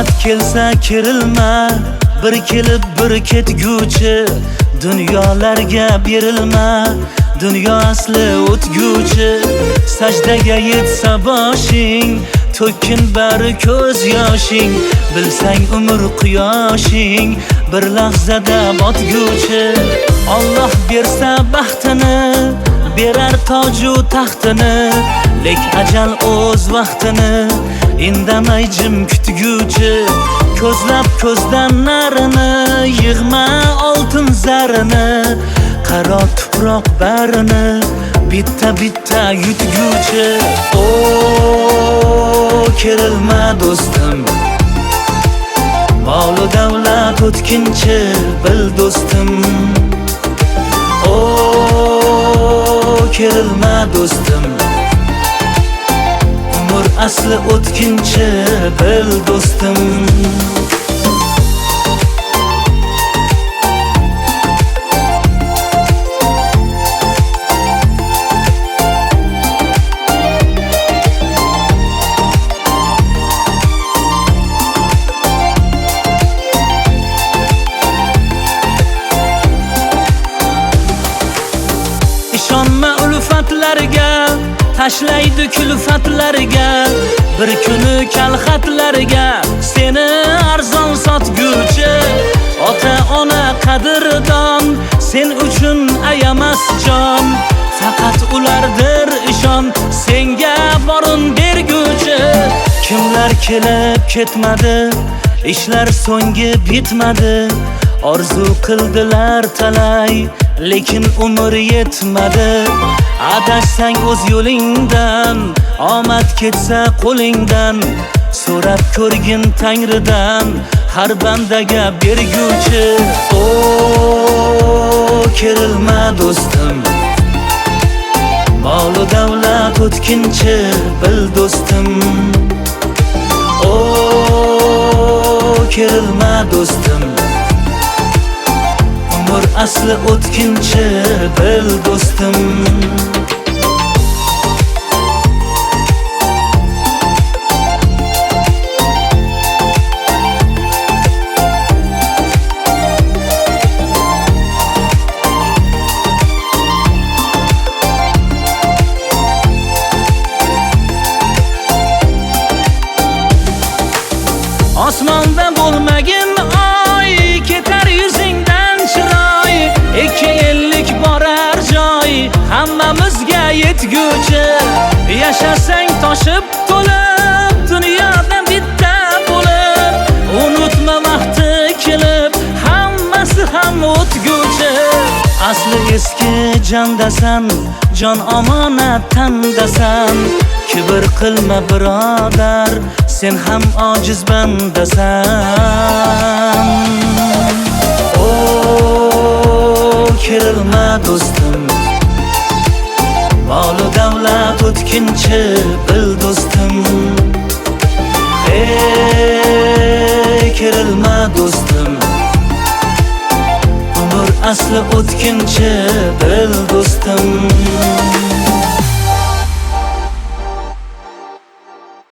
Omad kelsa kerilma, bir kelib bir ketguchi. Dunyolarga berilma, dunyo asli o'tguchi. Sajdaga yetsa boshing, to'kkin bari ko'z yoshing. Bilsang umr quyoshing, bir lahzada botguchi. Alloh bersa baxtini, berar toju taxtini. Lek ajal o'z vaqtini, indamay jim kutguchi. Ko'zlab ko'zdan narini, yig'ma oltin zarini. Qaro tuproq barini, bitta bitta yutguchi. O kerilma do'stim, mol davlat o'tkinchi, bil do'stim. O kerilma do'stim, umr asli o'tkinchi, bil do'stim. Ishonma ulfatlarga, tashlaydi kulfatlarga. Bir kuni kalxatlarga seni arzon sotguchi. Ota-ona qadrdon, sen uchun ayamas jon. Faqat ulardir ishon, senga borin berguchi. Kimlar kelib ketmadi, ishlar so'nggi bitmadi. Orzu qildilar talay, lekin umr yetmadi. Adashsang o'z yo'lingdan, omad ketsa qo'lingdan. So'rab ko'rgin Tangridan, har bandaga berguchi. O kerilma do'stim, mol davlat o'tkinchi, bil do'stim. O kerilma do'stim, umr asli o'tkinchi, bil do'stim. Osmonda bo'lmagin oy, ketar yuzingdan chiroy. 2 yillik borar joy, hammamizga yetguchi. Yashasang toshib to'lib, dunyodan bitta bo'lib. Unutma vaqti kelib, hammasi ham o'tguchi. Asli eski jondasan, jon omonat tandasan. Kibr qilma birodar, sen ham ojiz bandasan. O kerilma do'stim, mol davlat o'tkinchi, bil do'stim. Ey kerilma do'stim, umr asli o'tkinchi, bil do'stim.